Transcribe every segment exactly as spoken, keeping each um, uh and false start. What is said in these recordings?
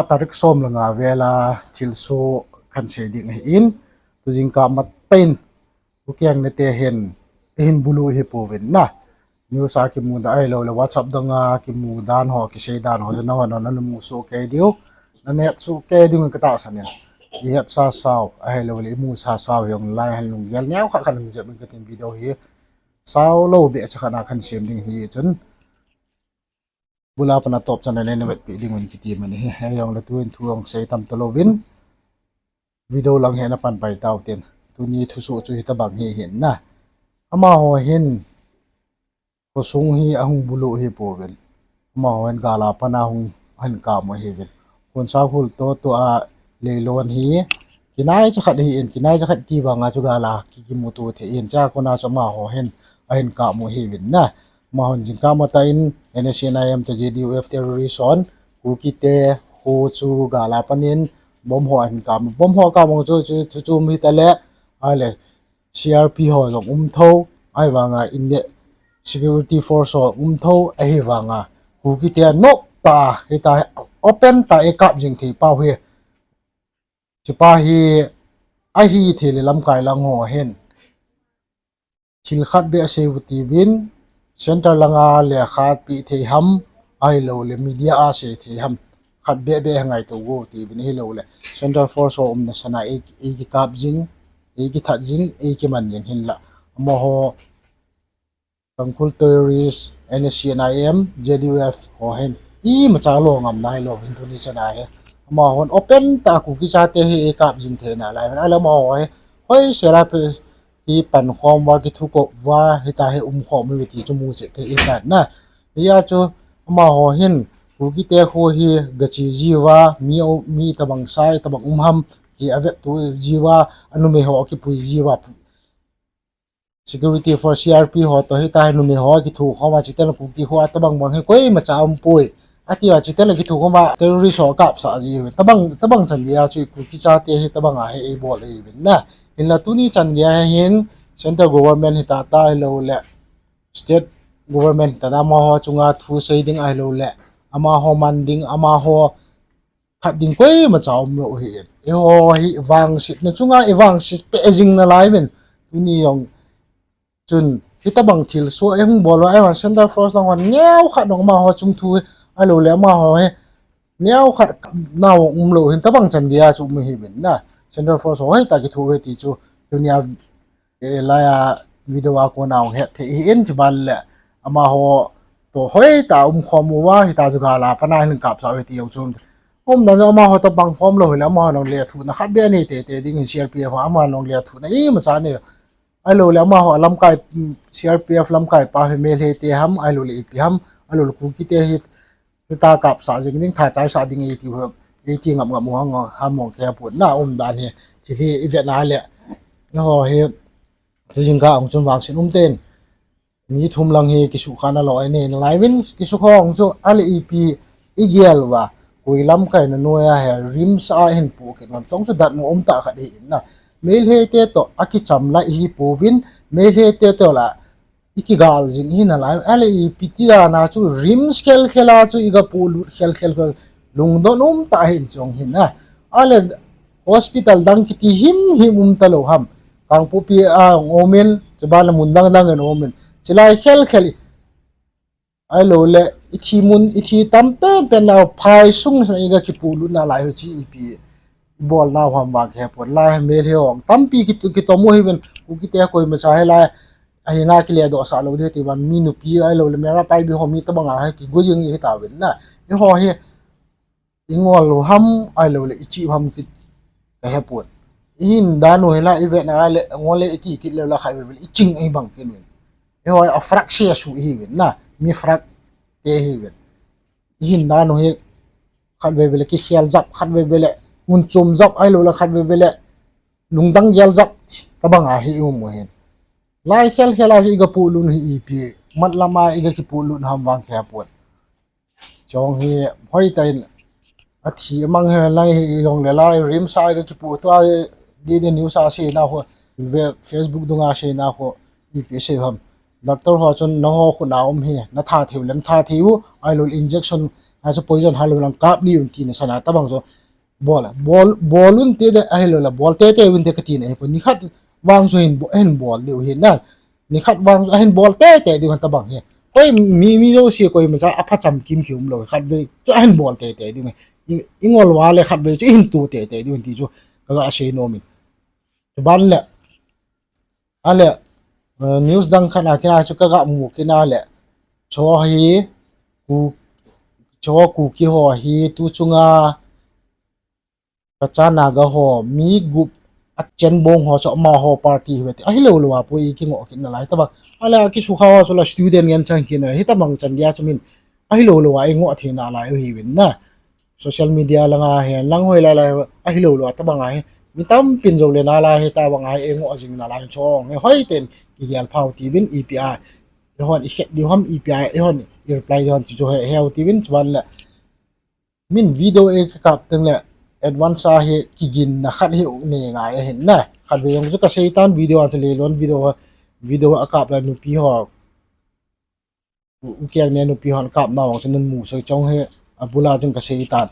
Tarik som le nga vela thilsoh kahin sei ding ahin, tu jingkah matah in, u keng nete hin, ihin bulu hi pouvin na. News a kimu dan ahilou le WhatsApp dang a kimu dan ho, kisei dan ho, jana ho, na, na mu soh kei diu, na het soh kei diu ka tahsan in. I het sa sao, ahilou le i mu sa sao hi ong lai hen lunggel neo khat khat nung jep in ka tin video hi. Sao lou beh cha khat na kahin sem ding hi chun. Bula pana top channel nei na vetpi ding un kiti mani hi. Hijong le tuin thu ong sei tam talouvin. Video lang hi na pan pai tau tin. Tuni thusoh chu hitabang hi hin na. Amaho hin khosung hi ahung bulu hi pouvin. Amaho hin gal a pana hung hin kap u hi uvin. Khonsa hul to to a leilon hi kinai cha khat hi in, kinai cha khat ti vang a chu gal a ki, kimuto thei in cha kona chu amaho hin ahin kap u hi uvin na. Amahon jingkah matah in N S C N I M te J D U F terrorist hon Kuki te kho chu gal a panin bomb ho ahin kap, bomb ho kap mong chu, chu, chu, chu um hita le, ahile C R P ho jong um tho, ahivanga India security force ho um tho, ahivanga Kuki te anop ta, hita open ta e kap jing thei pau hi. Chupa hi ahi thei le lamkai lang ho hin. Thil khat beh sei u tivin, center langa lekha pe thei ham, ahilou le media a sei thei ham, khat beh beh ngaito u tivin ahilou le. Center force ho umna sana ei, ei kikap jing, ei kithat jing, ei kiman jing hinla. Amaho Tangkhul terrorist, N S C N I M, J D U F ho hin imacha lo ngam nailou hin tuni chana hi. Amahon open ta Kuki chate hi ei kap jing thei nalai. Ahile amaho hi hoi sela pe hi pankhom uva, kithukop uva, hita hi umkhom uve ti chu mu chet thei ahi na. Hia chu amaho hin Kuki te kho hi gache jiuva, mi, mi tabang sai, tabang um ham ti avet to jiuva, anumei ho akipui jiuva. Security force C R P ho to hita hi numei ho kithukhom uva, chuteng le Kuki kho a tabang bang hi koimacha umpoi. Ati uva chuteng le kithukhom uva terrorist ho akapsah jiuvin. Tabang, tabang chan geiya chu Kuki chate hi tabang a hi ei bol ahiuvin na. Hinla tuni chan geiya hin central government hita ta ahilou le state government hita ta amaho chunga thu sei ding ahilou le amaho man ding, amaho that ding koimacha umlou ahin. Eiho hi vangsetna chunga i vangset peh jing nalai uvin. Tuni jong chun hitabang thilsoh eihung bol uva, eiho center force lang hon neokhat jong amaho chung thu ahilou le amaho hi neokhat nao umlou hin tabang chan geiya chu um ahiuvin na. Center force ho hoitah kitho uve ti chu tunia, eh, laiya video a kona hung het thei ahin, chuban le amaho to hoitah umkhom uva, hita chu gal a pana hin kapsah uve ti jong chu umdan jong amaho to pangkhom lou hile amaho jong lethuhna khat beh anei teitei ding hin C R P F amaho jong lethuhna imacha anei. Ahilou le amaho lamkai, C R P F lamkai pa hi Meitei te ham, ahilou le ipi ham, ahilou le Kuki te hi hita kapsah jing ding, tha chaisah ding eiti u, eiti ngap ngap u ham, ham mong kei apun na umdan hi, thil hi i vetna le. Eiho hi, tu jingkah ong chun vangset umtah in mi thum lang hi kisukha nalou anei nalai uvin, kisukha ong chu ahile ipi i gel uva, koi lamkai na noiya hi RIMS a hin pohkit uvam, chong chu datmo umtah khat ahin na. Meitei te to akicham lai ihi pouvin, Meitei te to la i kigal jing ihi nalai, ahile ipi ti dan a chu RIMS khel khel a chu i ga polut khel khel khel, lungdon umtah ahin chong hin na. Ahile hospital dang kiti himhim umtalou ham. Kangpokpi a ong umin, chuban le mun dang dang in ong umin. Chulai khel khel i, ahilou le i thi mun, i thi tam pen pen a phai sung sa i ga kipolut nalai u chu ipi i bol nau ham vang kei hepon. Lai hi Meitei ho tampi ki, kitom u ahiuvin, Kuki te koimacha hilai ahinga kiledohsah lou ding ti uva, mi nupi ahilou le Meira Paibi ho mi tabang a hi kigo jing i hitauvin na. Eiho hi i ngol u ham ahilou le i chih u ham kei hepon. I hin dan u hila i vetna le ngol le i ti kit leu la khatvei vei le i ching i bang kit uvin. Eiho a frak se su ihiuvin na, mi frak te ihiuvin. I hin dan u hi khatvei vei le kikhel jap, khatvei vei le mun chom jap, ahilou le khatvei vei le lungdang gel jap tabang a hi i um u hin. Lai khel khel a hi i ga polut u hi ipi, mat lam a i ga kipolut u ham vang kei hepon. Chong hi hoitah in athi amang hi lang hi i jong le lai RIMS a i ga kipolut u a, di di news a sei na ho, ve Facebook dunga sei na ho, ipi sei ham. Doctor ho chun nangho khut na um hi, na tha thei u le na tha thei u, ahilou le injection Achu poison hal un lang kap lih un tina sana tobang chu. Bol, bol, bol un te de, ahilou le, bol teitei un te katina hi poi. Nikhat vang chu hin bo-, hin bol diu hin na. Nikhat vang chu ahin bol teitei diu hin tobang hi. Koi mi, mi jouse koimacha apha chamkim ki umlou. Khatvei chu ahin bol teitei diu hin. I, ingol uva le khatvei chu ihin tu teitei diu hin ti chu kaga sei nom in. Chuban le, ale, eh, news dang khat a kina chu kaga mu kina le. Cho hi, Ku, Cho Kuki ho hi tu chunga Kacha Naga ho mi gup achenbong ho chu amaho party hi ve ti. Ahilou lou a poi, ikingoh kit nalai tobang. Ale akisukha ho chu la student ngen chang kina hi tobang chan geiya chu min ahilou lou a ingoh thei nalai u hiuvin na. Social media langa hi lang hoi lai lai ahilou lou a tobang ahi. Mi tampin jou le nalai hi tobang ahi, ingoh jing nalai chong. Hoi ten kigel phau tiuvin ipi a. Eihon ikhet diu ham ipi a, eihon ireply diu ham ti chu he, heu tiuvin chuban le. Min video e kakap teng le advance a hi kiginna khat hi u nei ngai ahin na. Khatvei jong chu kasei tan video a chu leilon video, video akap le nupi ho. U, ukeng ne nupi hon kap nau chu nan mu soi chong hi abula chun kasei tan.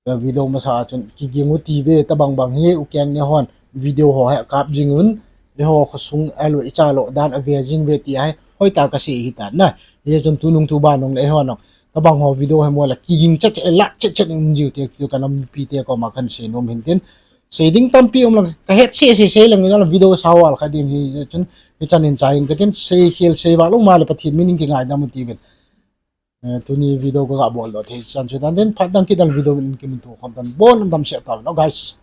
Video masa a chun kiging u tiuve tobang bang hi ukeng ne hon video ho hi akap jing un. Eiho khosung alu icha lo dan ave jing ve ti ahi hoitah kasei hitan na. Hichun tunung tuban nung le eiho nung tobang ho video hi mo le kiging chet chet la chet chet um jiu te tu kanampi te koma kahin sei nom hin tin. Sei ding tampi um lang kahet sei sei sei lang video saval kha din hichun hichan in chai in katin sei khel sei val um ma le Pathen min in kingaidam u tiuvin. Eh, tuni video kaga bol doh thei chan chu dan den phat dang kit dang video in kimun thu khom tan bon damsel tauvin, oh guys.